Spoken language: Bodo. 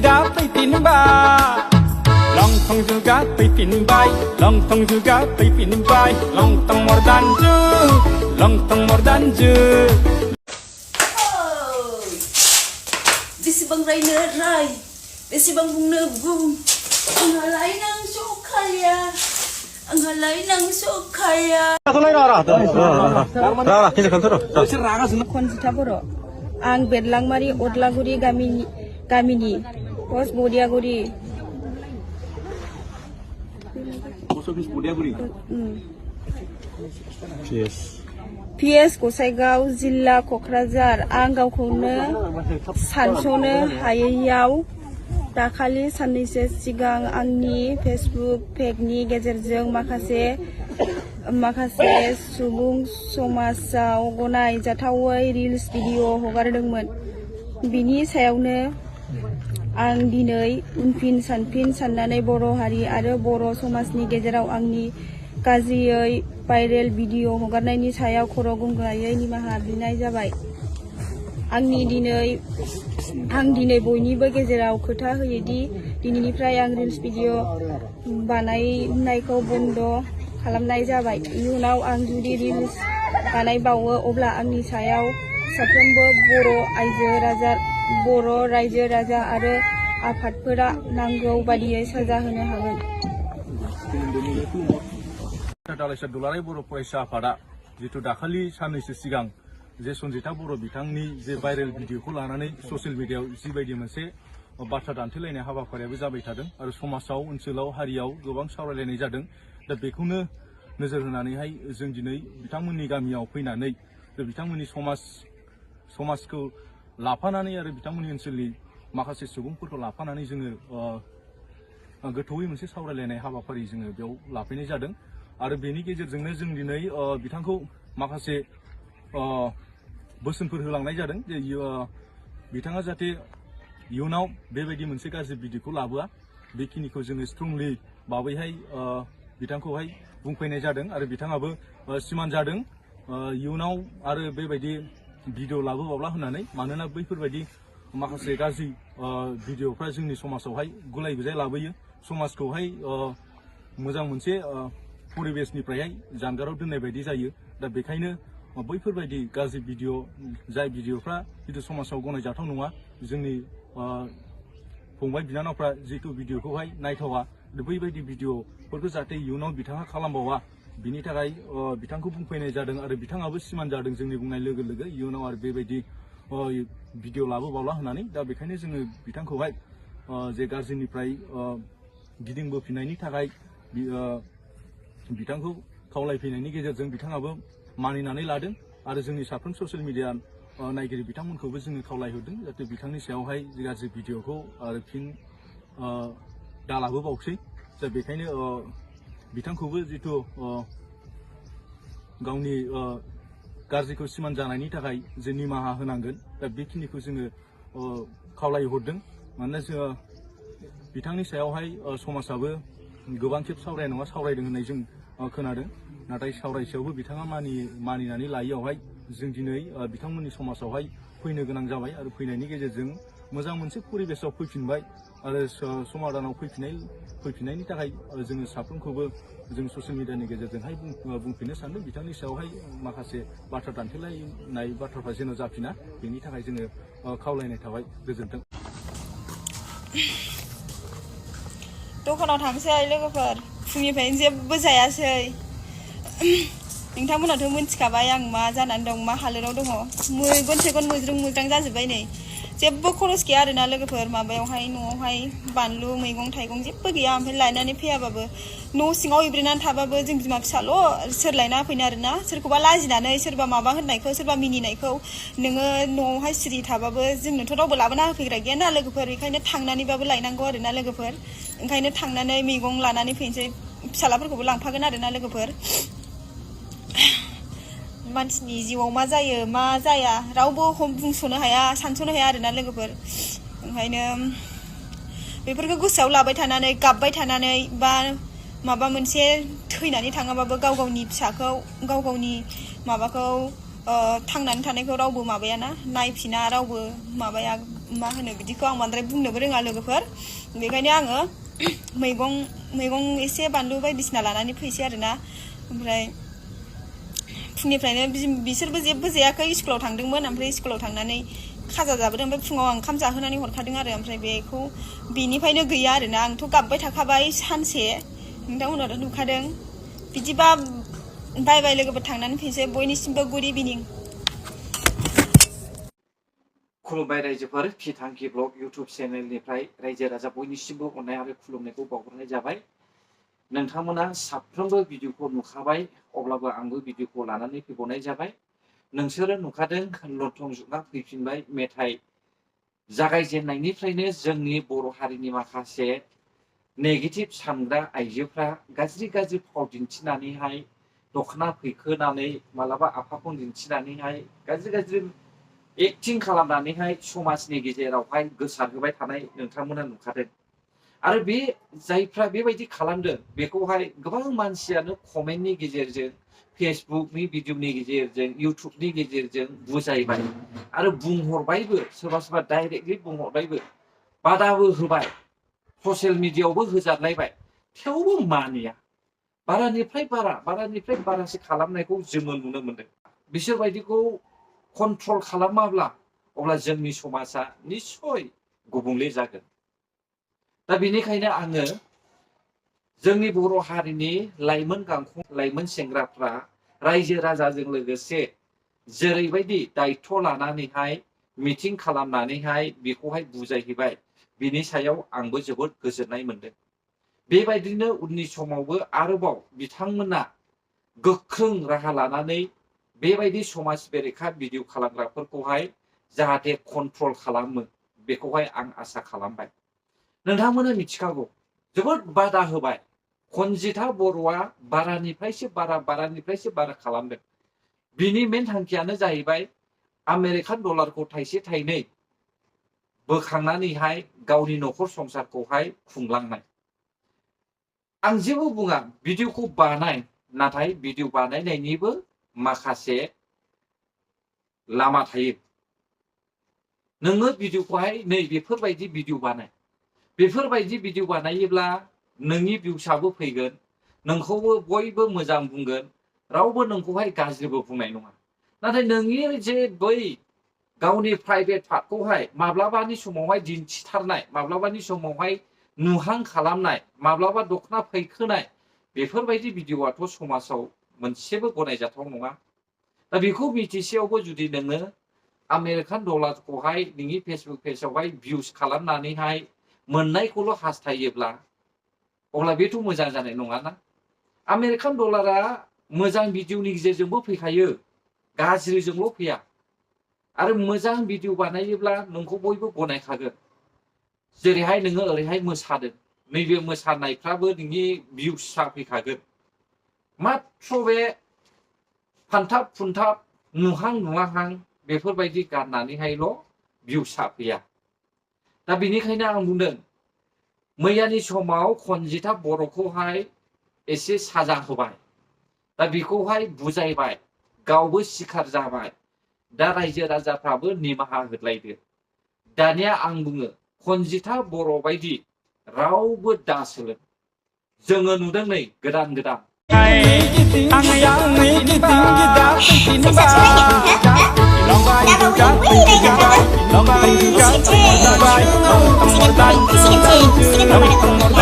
जुगा फैफिनबाय लंथं जुगा फैफिनबाय लंथं जुगा फैफिनबाय लंथं मर्दानजु लंथं मर्दानजु बेसेबां रायनो राय बेसेबां बुंनो बुं आंहालाय नों सखाया आंहालाय नों सखाया खनजिथा बर' आं बेरलांमारि अदलागुरि गामिनि पस्ट बदियागुरि PS गसाइगाव जिल्ला क'क्राझार आं गावखौनो सानस'नो हायैयाव दाखालि साननैसो सिगां आंनि फेसबुक पेजनि गेजेरजों माखासे सुबुं समाजाव गनायजाथावै रिल्स भिडिअ हगारदोंमोन। बिनि सायावनो आं दिनै उनफिन सानफिन साननानै बर' हारि आरो बर' समाजनि गेजेराव आंनि गाज्रियै भाइरेल भिडिअ हगारनायनि सायाव खर' गंग्लायै निमाहा बिनाय जाबाय। आं दिनै बयनिबो गेजेराव खोथा होयोदि दिनैनिफ्राय आं रिल्स भिडिअ बानायनायखौ बन्द' खालामनाय जाबाय। इयुनाव आं जुदि रिल्स बानायबावो अब्ला आंनि सायाव साफ्रोमबो बर' रायजो राजा आरो आफादफोरा नांगौ बादियै साजा होनो हागोन। दालाइसा दुलाराय बर' फरायसा आफादा जितु दाखालि साननैसो सिगां जे सन्जिता बर' बिथांनि जे भाइरेल भिडिअखौ लानानै ससियेल मिडियायाव जिबायदि मोनसे बाथ्रा दान्थेलायनाय हाबाफारियाबो जाबाय थादों आरो समाजाव ओनसोलाव हारियाव गोबां सावरायलायनाय जादों। दा बेखौनो नोजोर होनानैहाय जों दिनै बिथांमोननि गामियाव फैनानै बिथांमोननि समाजखौ लाफानानै आरो बिथांमोननि ओनसोलनि माखासे सुबुंफोरखौ लाफानानै जोङो गोथौयै मोनसे सावरायलायनाय हाबाफारि जोङो बेयाव लाफैनाय जादों आरो बेनि गेजेरजोंनो जों दिनै बिथांखौ माखासे बोसोनफोर होलांनाय जादों जे बिथाङा जाहाथे इयुनाव बेबायदि मोनसे गाज्रि भिडिअखौ लाबोआ बेखिनिखौ जोङो स्ट्रंलि बाबैहाय बिथांखौहाय बुंफैनाय जादों आरो बिथाङाबो सिमान जादों इयुनाव आरो बेबायदि भिडिअ लाबोबावला होननानै मानोना बैफोरबायदि माखासे गाज्रि भिडिअफ्रा जोंनि समाजावहाय गुलाय गुजाय लाबोयो समाजखौहाय मोजां मोनसे परिबेसनिफ्रायहाय जानगाराव दोननाय बायदि जायो। दा बेखायनो बैफोरबायदि गाज्रि भिडिअ जाय भिडिअफ्रा जितु समाजाव गनायजाथाव नङा जोंनि फंबाय बिनानावफ्रा जितु भिडिअखौहाय नायथावा बैबायदि भिडिअफोरखौ जाहाथे इयुनाव बिथाङा खालामबावा बिनि थाखाय बिथांखौ बुंफैनाय जादों आरो बिथाङाबो सिमान जादों जोंनि बुंनाय लोगो लोगो इयुनाव आरो बेबायदि भिडिअ लाबोबावला होननानै। दा बेखायनो जोङो बिथांखौहाय जे गाज्रिनिफ्राय गिदिंबोफिननायनि थाखाय बिथांखौ खावलायफैनायनि गेजेरजों बिथाङाबो मानिनानै लादों आरो जोंनि साफ्रोम ससियेल मिडिया नायगिरि बिथांमोनखौबो जोङो खावलायहरदों जाहाथे बिथांनि सायावहाय गाज्रि भिडिअखौ आरो फिन दालाबोबावसै। दा बेखायनो बिथांखौबो जितु गावनि गाज्रिखौ सिमान जानायनि थाखाय जे निमाहा होनांगोन दा बेखिनिखौ जोङो खावलायहरदों। मानोना जोङो बिथांनि सायावहाय समाजाबो गोबां खेब सावरायदों होननाय जों खोनादों नाथाय सावरायसेयावबो बिथाङा मानिनानै लायैयावहाय जों दिनै बिथांमोननि समाजावहाय फैनो गोनां जाबाय आरो फैनायनि गेजेरजों मोजां मोनसे परिबेसाव फैफिनबाय आरो समाधानाव फैफिननायनि थाखाय जोङो साफ्रोमखौबो जों ससियेल मिडियानि गेजेरजोंहाय बुंफिननो सानदों बिथांनि सायावहाय माखासे बाथ्रा दान्थेलायनाय बाथ्राफ्रा जेन' जाफिना बेनि थाखाय जोङो खावलायनाय थाबाय। गोजोन्थों। दखानाव थांसै लोगोफोर फुंनिफ्रायनो जेबो जायासै नोंथांमोनाथ' मिन्थिखाबाय आं मा जानानै दं मा हालोदाव दङ मैगन थैगन मोज्रों मोज्रां जाजोब्बाय नै जेबो खरस गैया आरोना लोगोफोर माबायावहाय न'आवहाय बानलु मैगं थाइगं जेबो गैया ओमफ्राय लायनानै फैयाबाबो न' सिङाव एब्रेनानै थाबाबो जों बिमा फिसाल' सोर लायना फैनो आरोना सोरखौबा लाजिनानै सोरबा माबा होननायखौ सोरबा मिनिनायखौ नोङो न'आवहाय सिरि थाबाबो जोंनोथ' रावबो लाबोना होफैग्रा गैया ना लोगोफोर बेखायनो थांनानैबाबो लायनांगौ आरोना लोगोफोर ओंखायनो थांनानै मैगं लानानै फैनोसै फिसालाफोरखौबो लांफागोन आरोना लोगोफोर मानसिनि जिउआव मा जायो मा जाया रावबो बुंस'नो हाया सानस'नो हाया आरोना लोगोफोर ओंखायनो बेफोरखौ गोसोआव लाबाय थानानै गाबबाय थानानै बा माबा मोनसे थैनानै थाङाबाबो गाव गावनि फिसाखौ गाव गावनि माबाखौ थांनानै थानायखौ रावबो माबायाना नायफिना रावबो माबाया मा होनो बिदिखौ आं बांद्राय बुंनोबो रोङा लोगोफोर बेखायनो आङो मैगं एसे बानलु बायदिसिना लानानै फैसै आरोना ओमफ्राय फुंनिफ्रायनो बिसोरबो जेबो जायाखै स्कुलाव थांदोंमोन ओमफ्राय स्कुलाव थांनानै खाजा जाबोदों ओमफ्राय फुङाव आं ओंखाम जाहोनानै हरखादों आरो ओमफ्राय बेखौ बिनिफ्रायनो गैया आरोना आंथ' गाबबाय थाखाबाय सानसे नोंथांमोनाथ' नुखादों बिदिबा बाय बाय लोगोफोर थांनानै फैसै बयनिसिमबो गुड इभिनिं खुलुमबाय रायजोफोर फिथांखि ब्लग इउटुब चेनेलनिफ्राय रायजो राजा बयनिसिमबो अननाय आरो खुलुमनायखौ बावहरनाय जाबाय नोंथांमोना साफ्रोमबो भिडिअखौ नुखाबाय अब्लाबो आंबो भिडिअखौ लानानै फैबावनाय जाबाय नोंसोरो नुखादों लथं जुगा फैफिनबाय मेथाइ जागायजेननायनिफ्रायनो जोंनि बर' हारिनि माखासे नेगेटिभ सानग्रा आइजोफ्रा गाज्रि फाव दिन्थिनानैहाय दखना फैखोनानै मालाबा आफाखौ दिन्थिनानैहाय गाज्रि एक्टिं खालामनानैहाय समाजनि गेजेरावहाय गोसारहोबाय थानाय नोंथांमोना नुखादों आरो बे जायफ्रा बेबायदि खालामदों बेखौहाय गोबां मानसियानो कमेन्टनि गेजेरजों फेसबुकनि भिडिअनि गेजेरजों इउटुबनि गेजेरजों बुजायबाय आरो बुंहरबायबो सोरबा डाइरेक्टलि बुंहरबायबो बादाबो होबाय ससियेल मिडियायावबो होजालायबाय थेवबो मानिया बारानिफ्राय बारासो खालामनायखौ जोङो नुनो मोनदों बिसोरबायदिखौ कन्ट्रल खालामाब्ला अब्ला जोंनि समाजा निश्चय गुबुंले जागोन दा बेनिखायनो आङो जोंनि बर' हारिनि लाइमोन सेंग्राफ्रा रायजो राजाजों लोगोसे जेरैबायदि दायथ' लानानैहाय मिटिं खालामनानैहाय बेखौहाय बुजायहैबाय बिनि सायाव आंबो जोबोद गोजोननाय मोनदों बेबायदिनो उननि समावबो आरोबाव बिथांमोना गोख्रों राहा लानानै बेबायदि समाज बेरेखा भिडिअ खालामग्राफोरखौहाय जाहाथे कन्ट्रल खालामो बेखौहाय आं आसा खालामबाय नोंथांमोना मिथिखागौ जोबोद बादा होबाय खनजिथा बर'आ बारानिफ्रायसो बारा खालामदों बिनि मेन थांखियानो जाहैबाय आमेरिकान डलारखौ थाइसे थाइनै बोखांनानैहाय गावनि न'खर संसारखौहाय खुंलांनाय आं जेबो बुङा भिडिअखौ बानाय नाथाय भिडिअ बानायनायनिबो माखासे लामा थायो नोङो भिडिअखौहाय नै बेफोरबायदि भिडिअ बानायोब्ला नोंनि भिउसआबो फैगोन नोंखौबो बयबो मोजां बुंगोन रावबो नोंखौहाय गाज्रिबो बुंनाय नङा नाथाय नोंनि जे बै गावनि प्राइभेट पार्टखौहाय माब्लाबानि समावहाय दिन्थिथारनाय माब्लाबानि समावहाय नुहां खालामनाय माब्लाबा दखना फैखोनाय बेफोरबायदि भिडिअआथ' समाजाव मोनसेबो गनायजाथाव नङा दा बेखौ मिथिसेयावबो जुदि नोङो आमेरिकान डलारखौहाय नोंनि फेसबुक पेजआवहाय भिउस खालामनानैहाय मोननायखौल' हास्थायोब्ला अब्ला बेथ' मोजां जानाय नङाना आमेरिकान डलारा मोजां भिडिअनि गेजेरजोंबो फैखायो गाज्रिजोंल' फैया आरो मोजां भिडिअ बानायोब्ला नोंखौ बयबो गनायखागोन जेरैहाय नोङो ओरैहाय मोसादों नैबे मोसानायफ्राबो नोंनि भिउसआ फैखागोन माथ्र बे फानथाब फुनथाब नुहां नुवाहां बेफोरबायदि गाननानैहायल' भिउसआ फैया दा बेनिखायनो आं बुंदों मैयानि समाव खनजिथा बर'खौहाय एसे साजा होबाय दा बेखौहाय बुजायबाय गावबो सिखार जाबाय दा रायजो राजाफ्राबो निमाहा होलायदो दानिया आं बुङो खनजिथा बर' बायदि रावबो दासोलों जोङो नुदों नै गोदान Long